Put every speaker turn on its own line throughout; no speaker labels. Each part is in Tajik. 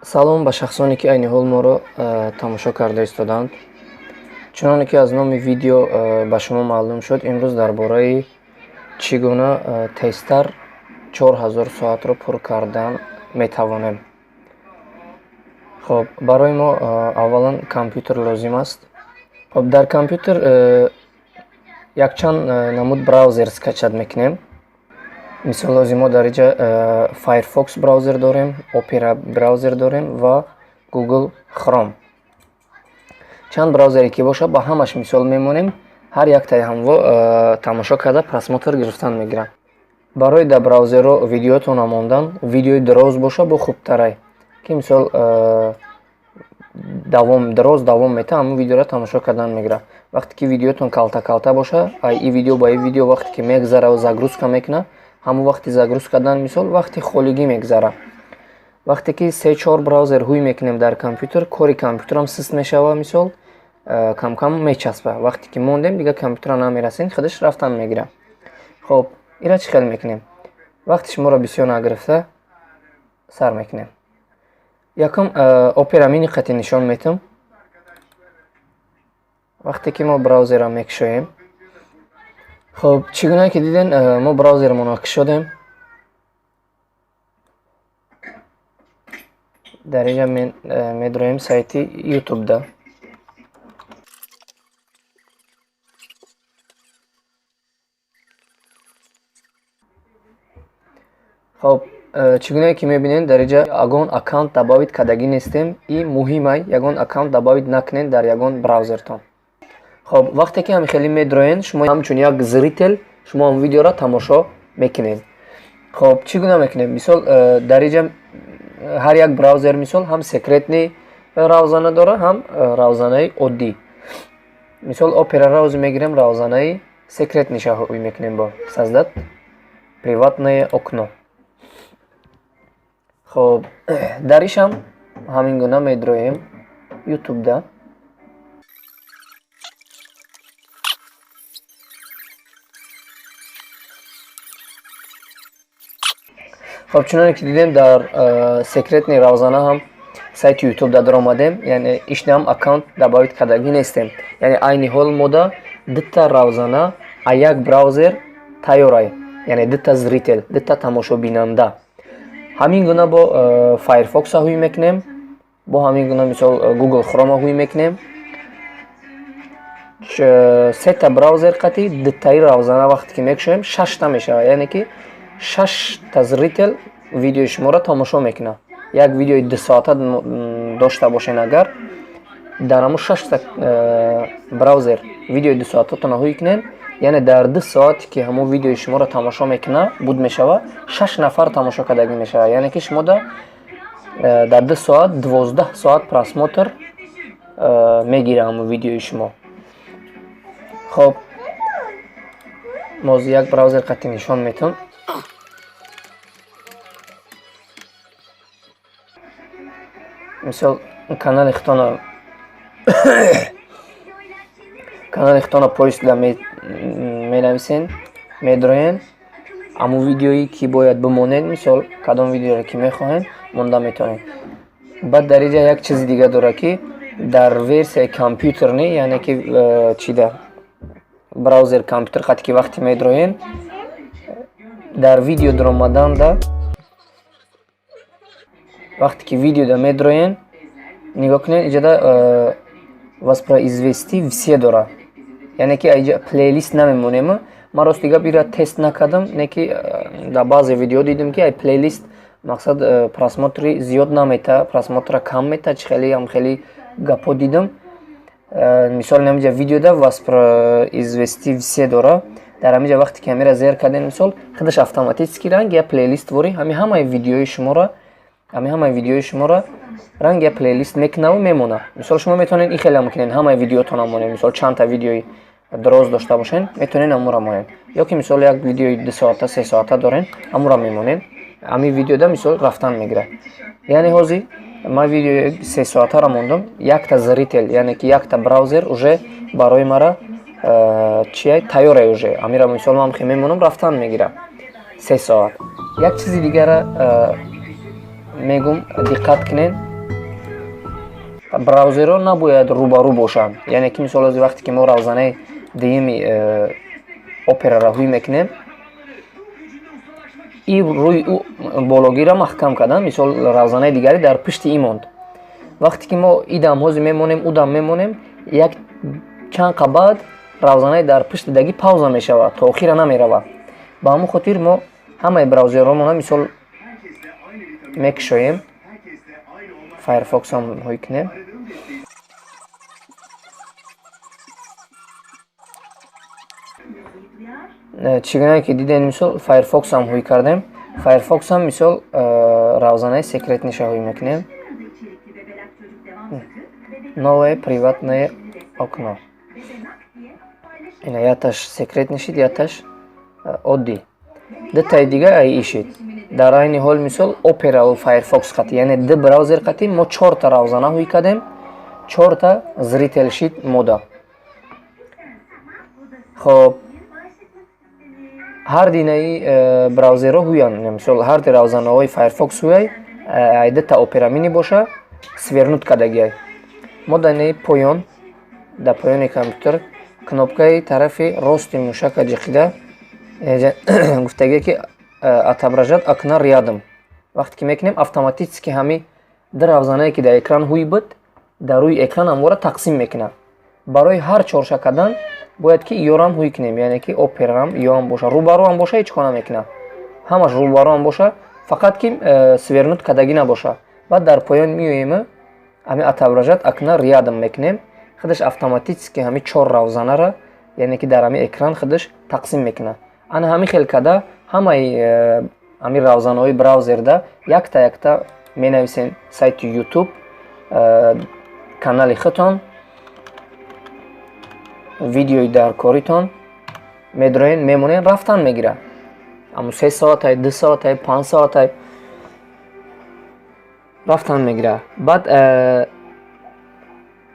Салом ба шахсоне, ки айни ҳол моро тамошо карда истодаанд. Чуноне ки аз номи видео ба шумо маълум шуд, имрӯз дар бораи чӣ гуна тезтар 4000 соатро пур кардан метавонем. Хоб, барои мо аввалан компютер лозим аст. Хоб, дар компютер якчанд намуд браузер скачать мекунем. Мисол, лозим мо дар инҷа Firefox браузер дорем, Opera браузер дорем ва Google Chrome. Чанд браузере ки бошад, ба ҳамаш мисол мемонем, ҳар яктаи ҳамво тамошо карда, просмотр гирифтан мегирам. Барои дар браузерро видеотона мондан, видеои дароз боша, бо хубтарай, ки мисол давом дароз давом мета, ҳамун видеоро тамошо кардан мегирад. Вақте ки видеотон калта калта боша, и видео ба и видео вақте ки мегзара, загрузка мекунад, ҳамун вақти загрузка кардан, мисол, вақти холигӣ мегзара. Вақте ки се чор браузер ҳуй мекунем дар компютер, кори компютерам сист мешава, мисол, камкам мечаспа. Вақте ки мондем, дигар компютера намерасем, худаш рафтан мегирад. Хоб, ира чӣ хел мекунем? Вақти шуморо бисёр нагирифта, сар мекунем. Якум, Опера Мини қати нишон метам. Вақте ки мо браузерро мекушоем, хоб, чӣ гуна ки диден, мо браузерамонро кушодем. Дар инҷа медроем сайти Ютубда. Хоб, чӣ гунае ки мебинед, дар инҷа ягон аккаунт добавить кардагӣ нестем. И муҳимай, ягон аккаунт добавить накунед дар ягон браузертон. Хоб, вақте ки ҳамин хеле медроен, шумо ҳамчун як зритель, шумо ҳам видеоро тамошо мекунед. Хоб, чӣ гуна мекунем? Мисол, дар инҷа ҳар як браузер, мисол, ҳам секретный равзана дора, ҳам равзанаи оддӣ. Мисол, Опера равзи мегирем, равзанаи секретный ша ҳуй мекунем бо создать приватное окно. Хоб, дар ишам ҳамин гуна медроем Ютубда. Хоб, чуноне ки дидем, дар секретный равзана ҳам сайти Ютуб даромадем, яъне ишнаам аккаунт добавить кардагӣ нестем. Яъне айни ҳол мода дута равзана а як браузер тайёрай, яъне дута зритель, дута тамошобинанда. Ҳамин гуна бо Firefox ҳуй мекунем, бо ҳамин гуна, мисол, Google Chrome ҳуй мекунем. Сета браузер қати дутаи равзана вақте ки мекушоем, шашта мешавад, яъне ки шашта зритель видеои шуморо тамошо мекунад. Як видеои 2 соата дошта бошен агар, дар ҳамун шашта браузер видеои 2 соататонро ҳуй кунед, яъне дар 2 соате ки ҳамун видеои шуморо тамошо мекунад буд мешавад, шаш нафар тамошо кардагӣ мешавад. Яъне ки шумо дар 2 соат 12 соат просмотр мегирад ҳамун видеои шумо. Хоб, мози як браузер қати нишон метавон. Мисол, канали худтона поиск да менависен, медроен, ҳамун видеое ки бояд бимонед, мисол, кадом видеоро ки мехоҳед, монда метавонед. Баъд дар инҷа як чизи дига дорад, ки дар версияи компютерный, яъне ки чида браузер компютер қати ки вақте медроен, дар видео даромаданда, вақте ки видеода медроен, нигоҳ кунед, инҷода воспроизвести все дорад, яъне ки инҷа плейлист намемонем. Ман рости гап ира тест накардам, не ки дар баъзе видео дидем, ки ай плейлист, мақсад, просмотри зиёд намета, просмотра кам мета, чи хеле ам хеле гапҳо дидам. Мисол, ҳаминҷа видеода воспроизвести все дора. Дар ҳаминҷа вақте ки ҳамира зер кардем, мисол, худаш автоматически ранг я плейлист ворӣ ҳами ҳамаи видеои шуморо ранг я плейлист мекунаву мемонад. Мисол, шумо метавонед ин хеле кунед, ҳамаи видеотонро монед. Мисол, чандта видеои дароз дошта бошед, метавонед ҳамонро монед, ё ки, мисол, як видеои 2 соата, 3 соата доред, ҳамонро мемонед. Ҳамин видеода, мисол, рафтан мегирад. Яъне ҳозир ман видеои 3 соатаро мондам, якта зритель, яъне ки якта браузер уже барои мара чия тайёрай уже. Ҳамира, мисол, ман хе мемонам, рафтан мегирад 3 соат. Як чизи дигара мегум, диққат кунед. Браузерҳо набояд рӯбарӯ бошанд, яъне ки мисол ози вақте ки мо равзанаи дуюми Операро ҳуй мекунем, и рӯи ӯ бологиро маҳкам кардан, мисол равзанаи дигаре дар пушти и монд. Вақте ки мо и дам ҳози мемонем, ӯ дам мемонем, як чанд қа баъд равзанаи дар пушти даги пауза мешавад, то охира намеравад. Ба ҳамон хотир мо ҳамаи браузерҳомона мисол мекушоем, Firefox-ам ҳуй кунем. Чӣ гуна ки дидем, мисол Firefox-ам ҳуй кардем, Firefox-ам мисол равзанаи секретный ша ҳуй мекунем, новое приватное окно. Ина яташ секретный шид, яташ оддӣ, дутаи дига ай ишид. Дар айни ҳол мисол Операву Firefox қати, яъне ду браузер қати мо чорта равзана ҳуй кардем, чорта зритель шид мода. Хоб, ҳар динаи браузерҳо ҳуянд, мисол ҳар ди равзанаҳои Firefox ҳуяй, ай дута Опера Мини боша, свернуть кардагиай. Мо дар инаи поён, дар поёни компютер кнопкаи тарафи рости мушака ҷиқида гуфтагие ки «отображать окна рядом». Вақте ки мекунем, автоматически ҳами ду равзанае, ки дар экран ҳуй буд, дар рӯи экран ҳамвора тақсим мекунад. Барои ҳар чорша кардан бояд ки ёрам ҳуй кунем, яъне ки Операм ёам боша, рӯбарӯам боша, ҳеҷ кор намекунад, ҳамаш рӯбарӯам боша, фақат ки свернуть кардагӣ набоша. Баъд дар поён меоем, ҳами «отображать окна рядом» мекунем, худаш автоматически ҳами чор равзанара, яъне ки дар ҳами экран худаш тақсим мекунад. Ана ҳами хел карда ҳамаи ҳами равзанаҳои браузерда якта якта менависем сайти YouTube, канали худтон, видеои даркоритон, медроен, мемонен, рафтан мегирад. Аммо 3 соатай, 2 соатай, 5 соатай рафтан мегирад. Баъд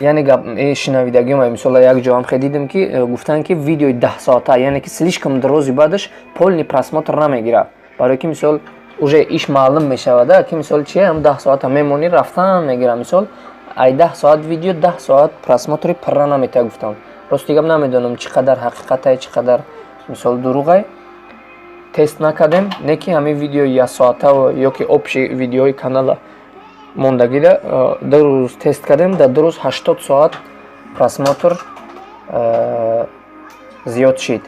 яъне гап шинавидагиам, мисол як ҷоам хе дидем, ки гуфтанд, ки видеои 10 соата, яъне ки слишком дрози, баъдаш полный просмотр намегирад, барое ки мисол уже иш маълум мешавада, ки мисол чи ам 10 соата мемонӣ, рафтан мегирад. Мисол ай 10 соат видео 10 соат просмотри пурра наметавад, гуфтам. Рости гап, намедонам, чӣ қадар ҳақиқатай, чӣ қадар мисол дурӯғай, тест накардем. Не ки ҳамин видеои яксоата ё ки общий видеои канала мондагида 2 рӯз тест кардем, дар 2 рӯз 80 соат просмотр зиёд шид,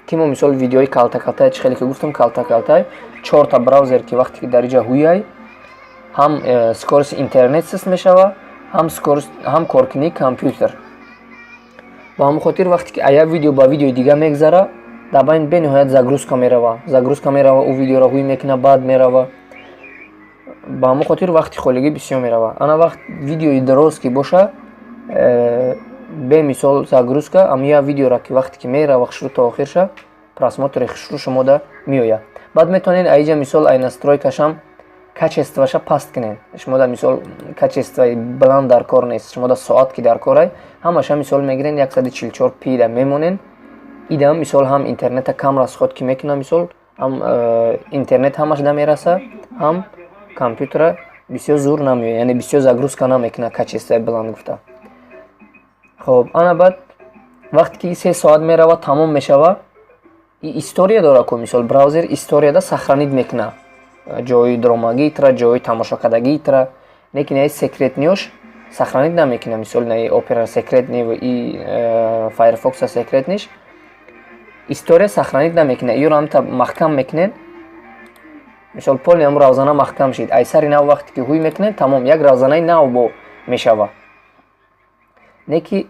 ки мо мисол видеои калта калтай, чӣ хеле ки гуфтам, калта калтай, чорта браузер, ки вақте ки дар иҷа ҳуяй, ҳам скорости интернет сист мешава, ҳам скорость, ҳам коркунии компютер. Ба ҳамон хотир вақте ки як видео ба видеои дига мегзара, дар байн бениҳоят загрузка мерава, загрузка мерава, ӯ видеоро ҳуй мекуна, баъд мерава. Ба ҳамон хотир вақти холигӣ бисёр мерава. Ана вақт видеои дароз ки боша, бемисол загрузка, ам як видеора ки вақте ки мерава хушрӯ то охирша, просмотри хушрӯ шумода меояд. Баъд метавонед аиҷа мисол ай настройкашам качествоша паст кунед. Шумода мисол качествои баланд дар кор нест, шумода соат ки дар корай, ҳамаша мисол мегирен, 144 пи да мемонен. Идам мисол ҳам интернета кам расход ки мекуна, мисол ҳам интернет ҳамаш да мераса, ҳам компютера бисёр зур намеояд, яъне бисёр загрузка намекуна качествои баланд гуфта. Хоб, ана баъд вақте ки 3 соат мерава, тамом мешава, история дора ку, мисол браузер историяда сохранить мекуна ҷои дромагитра, ҷои тамошокардагитра, лекин яи секретныйош сохранить намекуна. Мисол наи Опера секретный и Firefox секретныйш история сохранить намекуна. Иёро ҳамта маҳкам мекунед, мисол полный ҳамн равзана маҳкам шид. Ай сари нав вақте ки ҳуй мекунед, тамом, як равзанаи нав бо мешава. Не ки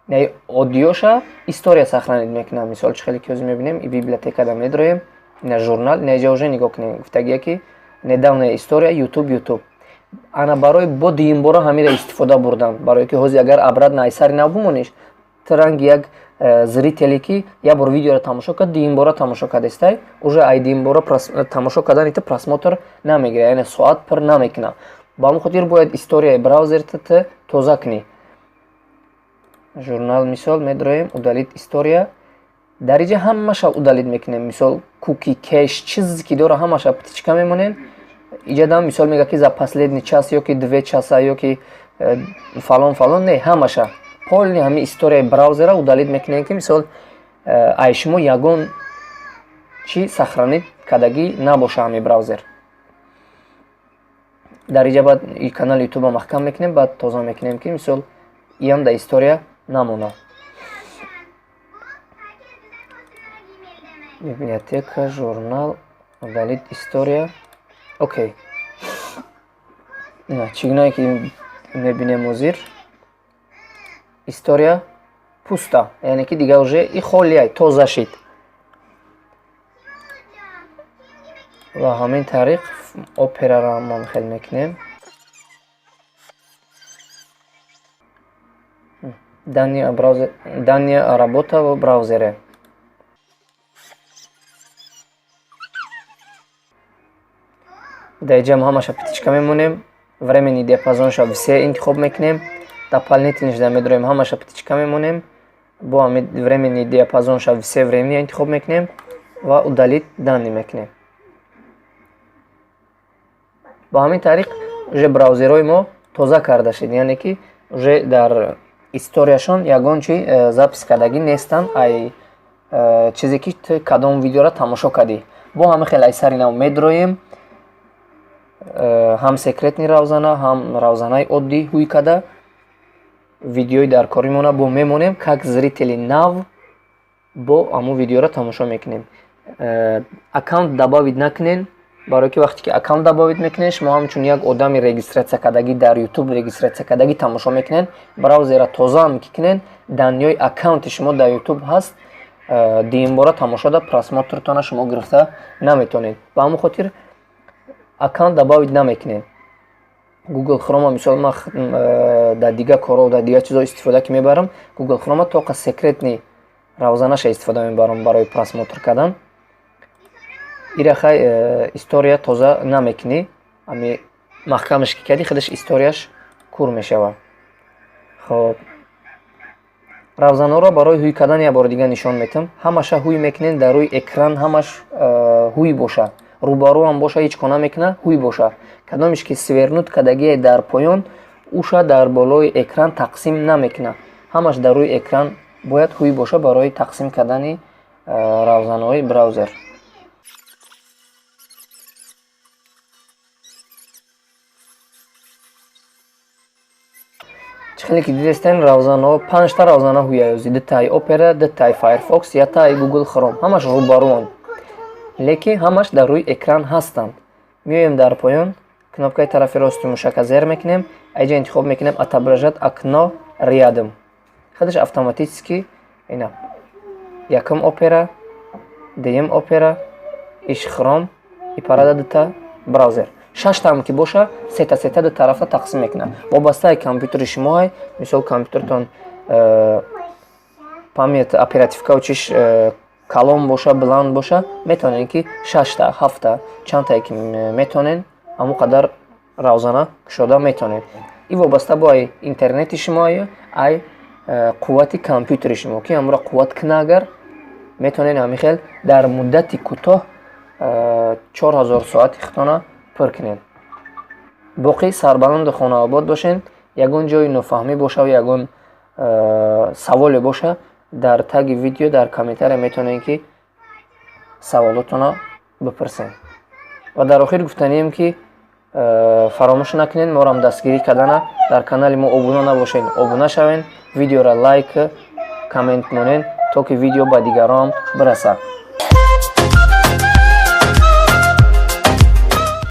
наи оддиёша история сохранить мекуна. Мисол чӣ хеле ки ҳозир мебинем, и библиотекада медроем, ина журнал, ина уже нигоҳ кунем, гуфтагия ки недавняя история YouTube, YouTube. Ана барои бо дуюмбора ҳамира истифода бурдан, барое ки ҳозир агар обратно ай сари нав бимониш, ту ранги як зрителе ки як бор видеоро тамошо кард, дуюмбора тамошо кардестай, уже ай дуюмбора тамошо кардани ту просмотр намегирад, яъне соат пур намекунад. Ба ҳамон хотир бояд историяи браузерта ту тоза кунӣ. Журнал мисол медроем, удалить история, дар иҷа ҳамаша удалить мекунем. Мисол куки, кеш, чизе ки дора, ҳамаша птичка мемонем. Иҷадам мисол мега, ки за последний час ё ки 2 часа ё ки Фалон фалон не, ҳамаша, полный ҳами историяи браузера удалить мекунем, ки мисол ай шумо ягон чӣ сохранить кардагӣ набоша ҳами браузер. Дар иҷа баъд и канали ютуба маҳкам мекунем, баъд тоза мекунем, ки мисол иам дар история намона. Библиотека, журнал, удалить история, окей. Чӣ гунае ки мебинем, ҳозир история пуста, яъне ки дигар уже и холиай, тоза шид. Ва ҳамин тариқ Операро мо хел мекунем. Данные работа в браузере. Дар иҷа ҳамаша птичка мемонем, временный диапазонша все интихоб мекунем, дополнительный шда медорем, ҳамаша птичка мемонем, бо ҳами временный диапазонша все времени интихоб мекунем ва удалить данные мекунем. Ба ҳамин тариқ уже браузерҳои мо тоза карда шид, яъне ки уже дар историяшон ягон чи запись кардагӣ нестанд, ай чизе ки ту кадом видеоро тамошо кардӣ. Бо ҳама хел ай сари нав медроем, ҳам секретный равзана, ҳам равзанаи оддӣ ҳуй карда, видеои дар коримона бо мемонем, как зрители нав бо ҳамун видеоро тамошо мекунем. Аккаунт добавить накунен, барое ки вақте ки аккаунт добавить мекунед, шумо ҳамчун як одами регистрация кардагӣ дар Ютуб, регистрация кардагӣ тамошо мекунед. Браузера тозаам ки кунед, данные ҳои аккаунти шумо дар Ютуб ҳаст, дуюмбора тамошода просмотртона шумо гирифта наметавонед. Ба ҳамон хотир аккаунт добавить намекунед. Google Chrome, мисол, ман дар дигар корҳо, дар дигар чизҳо истифода ки мебарам, Google Chrome тоқа секретный равзанаша истифода мебарам барои просмотр кардан. Ира хай история тоза намекунӣ, ами маҳкамаш ки кардӣ, худаш историяш кур мешавад. Хоб, равзанаҳоро барои ҳуй кардан як бори дигар нишон метам. Ҳамаша ҳуй мекунед дар рӯи экран, ҳамаш ҳуй боша, рӯбарӯам боша, ҳеҷ кор намекунад, ҳуй боша. Кадомеш ки свернуть кардагие дар поён, уша дар болои экран тақсим намекунад. Ҳамаш дар рӯи экран бояд ҳуй боша барои тақсим кардани равзанаҳои браузер. Чӣ хеле ки дидестен, равзанаҳо, панҷта равзана ҳуяёзи: дутаи Опера, дутаи Firefox, яктаи Google Chrome. Ҳамаш рӯбарӯанд, лекин ҳамаш дар рӯи экран ҳастанд. Меоем дар поён, кнопкаи тарафи рости мушака зер мекунем, айҷа интихоб мекунем «Отображать окно рядом». Худаш автоматически ина якум Опера, дуюм Опера, иш Хром и парада дута браузер. Шаштаам ки боша, сета сета ду тарафа тақсим мекунад, вобастаи компютери шумоай. Мисол, компютертон память, оперативкау чиш калон боша, баланд боша, метавонед ки шашта, ҳафта, чандтае ки метавонед, ҳамон қадар равзана кушода метавонед. И вобаста бо ай интернети шумо, ай қуввати компютери шумо, ки ҳамонро қувват куна. Агар метавонед, ҳамин хел дар муддати кӯтоҳ 4000 соати худтона пур кунед. Боқӣ сарбаланду хонаобод бошед. Ягон ҷои нофаҳмӣ боша, ягон саволе боша, дар таги видео, дар комментария метавонед ки саволотонро бипурсед. Ва дар охир гуфтанием, ки фаромӯш накунед моро дастгирӣ кардана. Дар канали мо обуна набошед, обуна шавед, видеоро лайк, коммент монед, то ки видео ба дигаронам бирасад.